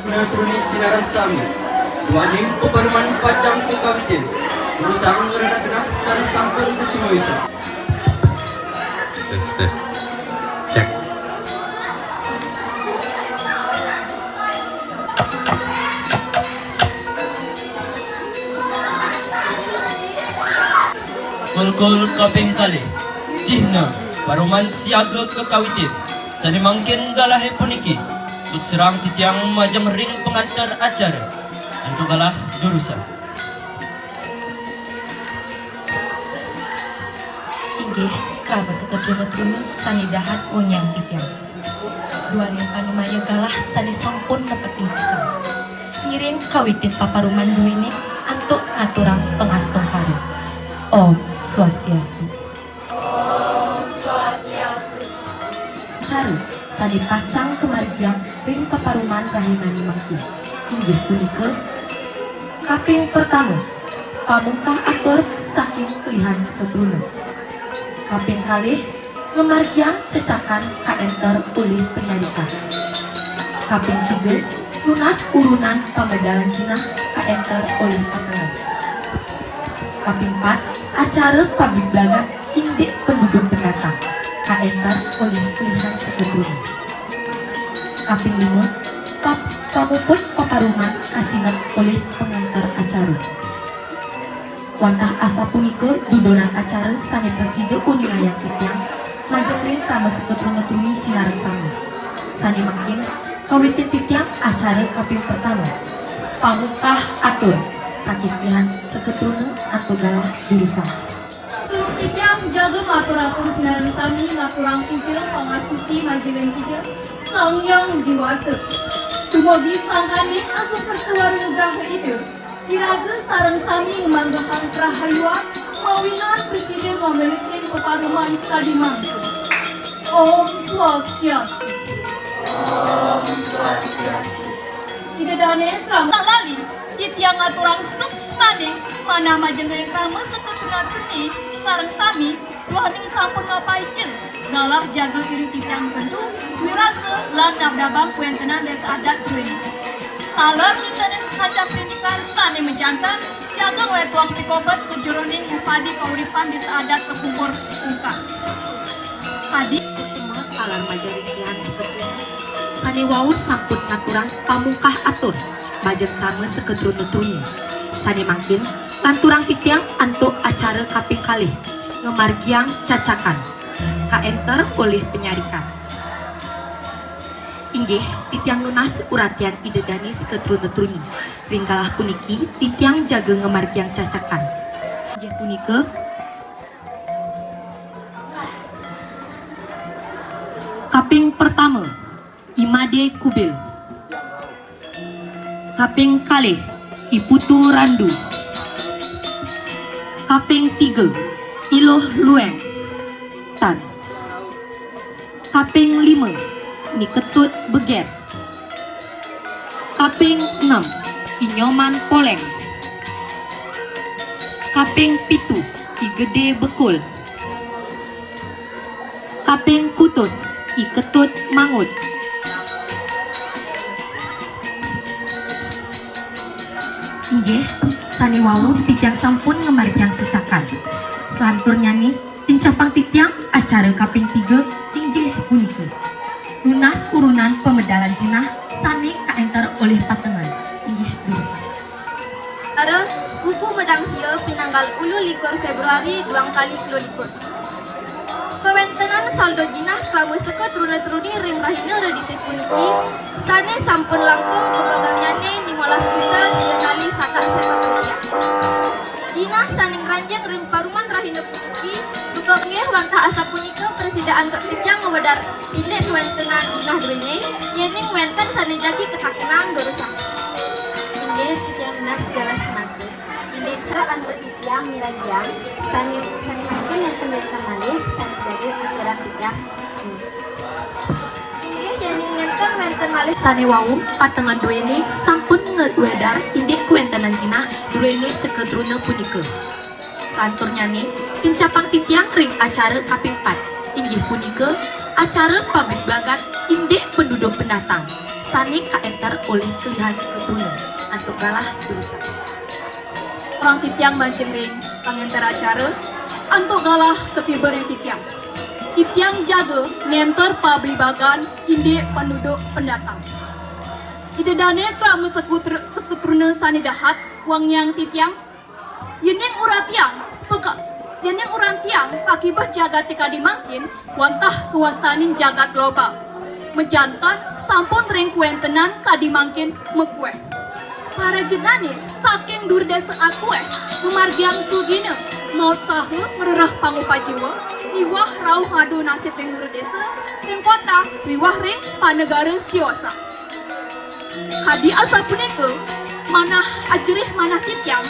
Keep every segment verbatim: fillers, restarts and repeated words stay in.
Truna-truni sinareng sami, duaning peparuman pacang kakawitin, durusang rena genah sane sampun kacumawisan. Tes, tes. Cek. Kulkul kaping kalih. Cihna paruman siaga kakawitin. Sane mangkin galahe puniki sukserang titiang majeng ring panganter acara. Antuk galah durusang. Inggih, krama seketruna-truna sane dahat wongyang titiang. Duaning panumaya galah sane sampun nepetin pisan. Ngiring kawitin paparuman duene antuk ngaturang pangastungkara. Om Swastiastu. Acara sane pacang kamargiang ring paparuman rahinane mangkin inggih punika, kaping pertama, pamungkah atur saking kelihan seketruna. Kaping kalih, ngamargiang cecakan kaenter ulih panyarikan. Kaping tiga, nunas urunan pamedalan jinah kaenter ulih patengan. Kaping pat, acara pabiblangan indik penduduk pendatang kaenter ulih kelihan seketruna. Kaping lima, pap-, pamuput paparuman kasinep ulih panganter acara. Wantah asapunika dudonan acara sane prasida uningayang titiang majeng ring krama seketruna-truni sinareng sami. Sane mangkin kawitin titiang acara kaping pertama, pamungkah atur saking kelihan seketruna antuk galah durusang. Titiang jaga matur-atur sinareng sami ngaturang puja pangastuti majeng ring Ida Sang Hyang Widhi Wasa. Dumugi sangkaning asukerta wara nugraha Ida. Iraga sareng sami ngamanggehang karahayuan mawinan prasida ngamelitin peparuman sane mangkin. Om Swastiastu. Om Swastiastu. Ida dane krama lali, titiang ngaturang suksmaning manah majeng ring krama seketruna-truni sareng sami, duaning sampun ngapaica galah jaga iring titiang Kendu, wirasa lan nabdabang kawentenan desa adat druene. Taler ningkanin sakadi prindikan sane majanten, jaga ngwetuang pikobet sajeroning ngupadi kauripan desa adat kapungkur pungkas. Padi suksma taler majeng ring kelihan seketruna sane wau sampun ngaturang pamungkah atur majeng krama seketruna-truni. Sane mangkin lanturang titiang antuk acara kaping kalih, ngamargiang cacakan kaenter ulih panyarikan. Inggih, titiang nunas uratian Ida dane seketruna-truni. Ring galah puniki, titiang jaga ngamargiang cacakan. Inggih punika, kaping pertama, I Made Kubil. Kaping kalih, I Putu Randu. Kaping tiga, I Luh Lueng. Tan. Kaping lima, Ni Ketut Beger. Kaping enam, I Nyoman Poleng. Kaping pitu, I Gede Bekul. Kaping kutus, I Ketut Mangut. Inggih, sane wau titiang sampun ngamargiang cecakan. Salanturnyane, tincapang titiang acara kaping tiga inggih puniki nunas urunan pamedalan jinah sane kaenter ulih patengan. Inggih, durusang. Acara buku medang sia pinanggal ulu likur Februari duang tali telu likur. Kawentenan saldo jinah krama seketruna-truni ring rahina Redite puniki sane sampun langkung kabagiannyane limolas yuta sia tali satak seket rupiah. Jinah sane ngranjing ring paruman rahina puniki kapanggih wantah asapunika prasida antuk titiang ngwedar indik kawentenan jinah druene, yening wenten sane jagi katakenang durusang. Inggih, titiang nunas galah semata. Indik sa antuk titiang miragiang sane, sane mangkin nenten wenten malih sane jaga pikiran titiang. Inggih, yening nenten wenten malih sane wau, patengan druene sampun ngwedar indik kawentenan jinah druene seketruna punika. Salanturnyane, tincapang titiang ring acara kaping pat, inggih punika Acara pabligbagan indik penduduk pendatang, sané kaénter olih Kelihan Seketruna, antuk galah durusang. Orang titiang majeng ring pangénter acara, antuk galah katiba ring titiang. Titiang jaga ngénter pabligbagan indik penduduk pendatang. Ida dané Krama Sekutra-, Seketruna sané dahat, wangiang titiang. Yéning uratiang, peka-, yéning uratiang pakibeh jagaté kadi mangkin, wantah kawastanin jagat loba. Majanten sampun ring kawéntenan kadi mangkin makuéh. Para jinané saking dura désa akuéh mamargiang sugina, mautsaha ngrereh pangupajiwa, miwah rauh ngadu nasib ring dura désa, ring kota, miwah ring panegara siosan. Kadi asapunika, manah ajerih manah titiang,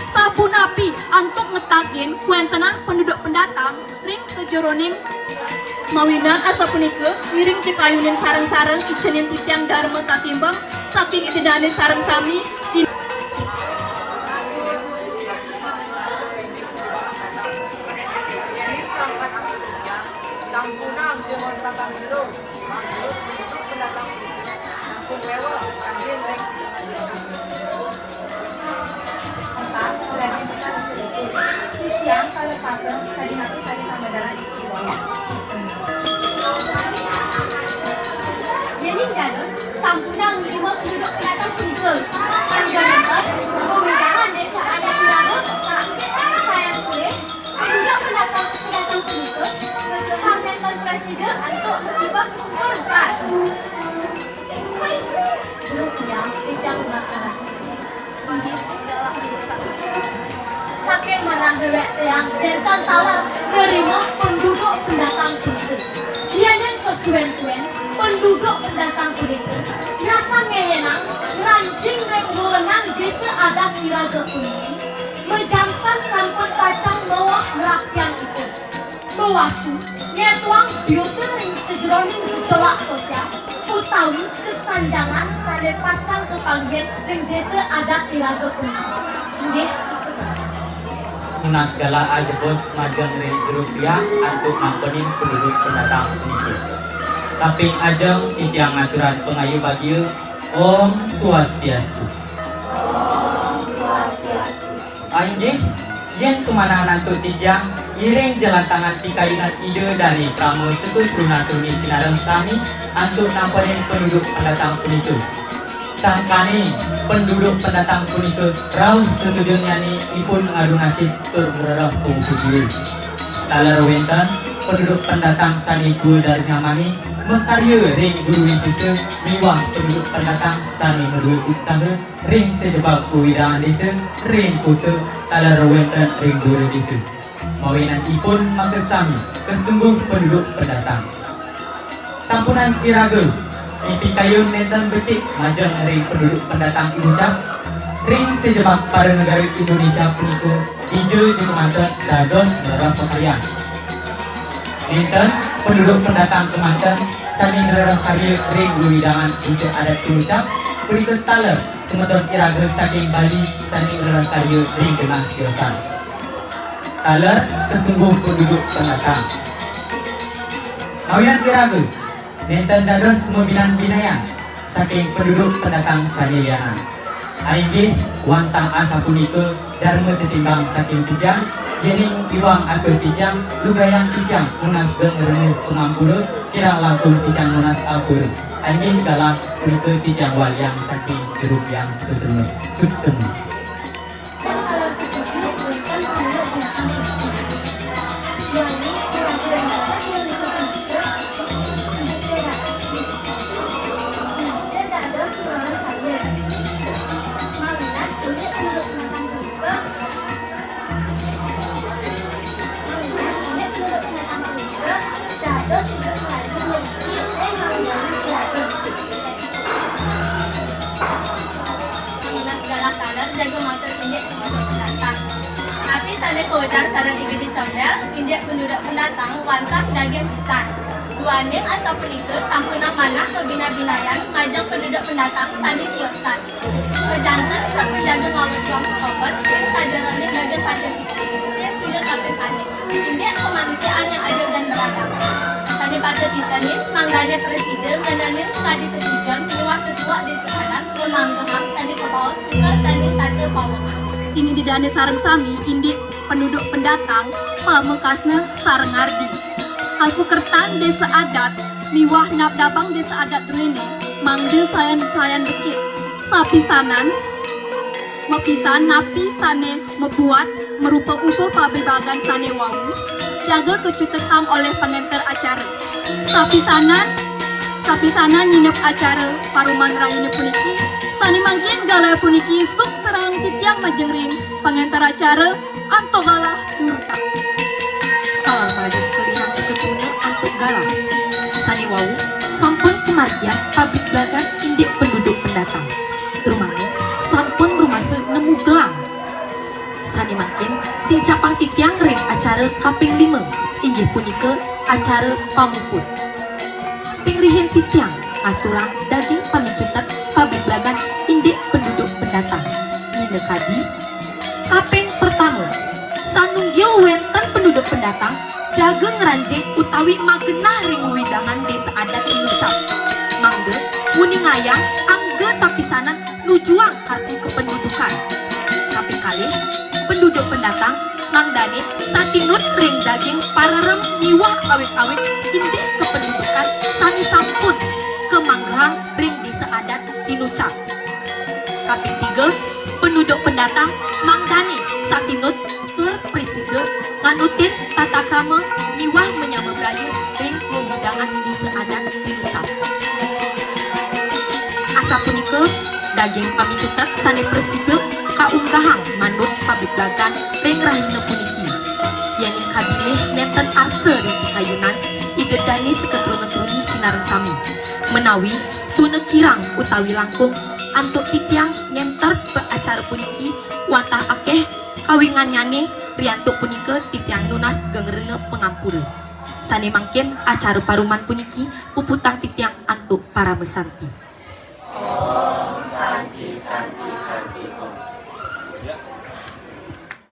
sapunapi antuk ngetagin kawéntenan penduduk pendatang ring sajeroning mawinan asapunika, ngiring ja kayunin sareng-sareng icenin titiang darma tatimbang saking ida dané sareng sami. Yéning dados sampunang nrima penduduk pendatang punika, anggenipun wewidangan désa adat iraga sa-, sayan kué, penduduk pendatang, pendatang punika ngejehang nénten prasida antuk ngetibeh pungkur bekas. Tiang, tiang umat anak. Inggih, saking manah déwék tiang nénten taler nerima penduduk pendatang punika. Yéning kasuén-suén penduduk pendatang punika ngrasa ngénginang ngranjing ring wewenang désa adat iraga puniki, majanten sampun pacang maweh ngrapiang ipun. Mawastu, nyetuang biuta ring sajeroning gejolak sosial utawi kesenjangan sané pacang kapanggih ring désa adat iraga puniki. Inggih. Nunas galah ajebos majeng ring juru piak antuk nampenin penduduk pendatang puniki. Kaping ajeng titiang ngaturang pangayu bagia, Om Swastiastu. Om Swastiastu. Inggih, yén kamanah antuk titiang, ngiring ja latangan pikayunan Ida Dané Krama Seketruna Truni sinareng sami antuk nampenin penduduk pendatang punika. Sangkaning penduduk pendatang punika rauh tetujungnyané ipun ngadu nasib tur ngrereh pangupajiwa. Taler wénten penduduk pendatang sané jua darmanyamané makarya ring dura désa miwah penduduk pendatang sané madua usaha ring sajebag wewidangan désa, ring kuta, taler wénten ring dura désa. Mawinan ipun makasami kasungguh penduduk pendatang. Sampunang iraga mipikayun nénten becik majeng ring penduduk pendatang inucap, ring sajebag para negara Indonesia punika dija ja kamanten dados ngrereh pakaryan. Nénten penduduk pendatang kamanten sané ngrereh karya ring wewidangan désa adat inucap, punika taler semeton iraga saking Bali sané ngrereh karya ring genah siosan. Taler kasungguh penduduk pendatang. Mawinan iraga nénten dados mabinan-binayan saking penduduk pendatang sané lianan. Inggih, wantah asapunika darma tetimbang saking titiang, yéning iwang atur titiang, lugrayang titiang nunas geng rena pangampura, kirang langkung titiang nunas ampura. Inggih galah punika titiang waliang saking Juru Piang Seketruna. Suksma. Nunas galah taler jaga matur indik penduduk pendatang. Napi sané kaujar sareng I Gede Comel, indik penduduk pendatang wantah daging pisan. Duaning asapunika sampunang manah kabina-binayan majeng penduduk pendatang sané siosan. Majanten sampun jaga ngawéntenang pangobet ring sajeroning daging Pancasila, ring sila kaping kalih. Indik kamanusiaan yang adil dan beradab. Sané Tetitenin mangdané prasida ngenengin sakadi tetujon miwah tetuek désa adat, ngemanggehang sané kabaos suker dané tata pawengan. Indik dané sareng sami indik penduduk pendatang, pamekasna sareng ngardi. Kasukertan désa adat miwah nabdabang désa adat druéné mangda sayan-sayan becik. Sapisanan, mapisan napi sané mabuat marupa usul pablebagan sané wau, jaga kacutetang olih pangenter acara. Sapisanan, sapisanan nginep acara paruman rahina puniki, sané mangkin galah puniki suksrahang titiang majeng ring pangenter acara antuk galah durusang. Palamari kelihang seketruna antuk galah. Sané wau sampun kamargiang pablebagan indik penduduk pendatang. Drumaning sampun rumasa nemu gelang. Sané mangkin tincapang titiang ring acara kaping lima, inggih punika acara pamuput. Ping rihin titiang aturang daging pamicutet pablebagan indik penduduk pendatang. Minakadi, kaping pertama, sanunggil wénten penduduk pendatang jaga ngranjing utawi magenah ring wewidangan désa adat inucap. Mangda nguningayang angga sapisanan nujuang kartu kependudukan. Kaping kalih, penduduk pendatang mangdané satinut ring daging parerem miwah awig-awig indik kependudukan sané sampun kamanggehang ring désa adat inucap. Kaping tiga, penduduk pendatang mangdané satinut tur prasida nganutin tata krama miwah manyama braya ring wewidangan désa adat inucap. Asapunika, daging pamicutet sané prasida kaunggahang manut pablebagan ring rahina puniki. Yéning kabilih nénten arsa ring pikayunan, Ida dané seketruna-ketruni sinareng sami, menawi tuna kirang utawi langkung, antuk titiang ngenter acara puniki wantah akéh kawingannyané, riantuk punika titiang nunas geng rena pangampura. Sané mangkin acara paruman puniki puputang titiang antuk parama santi.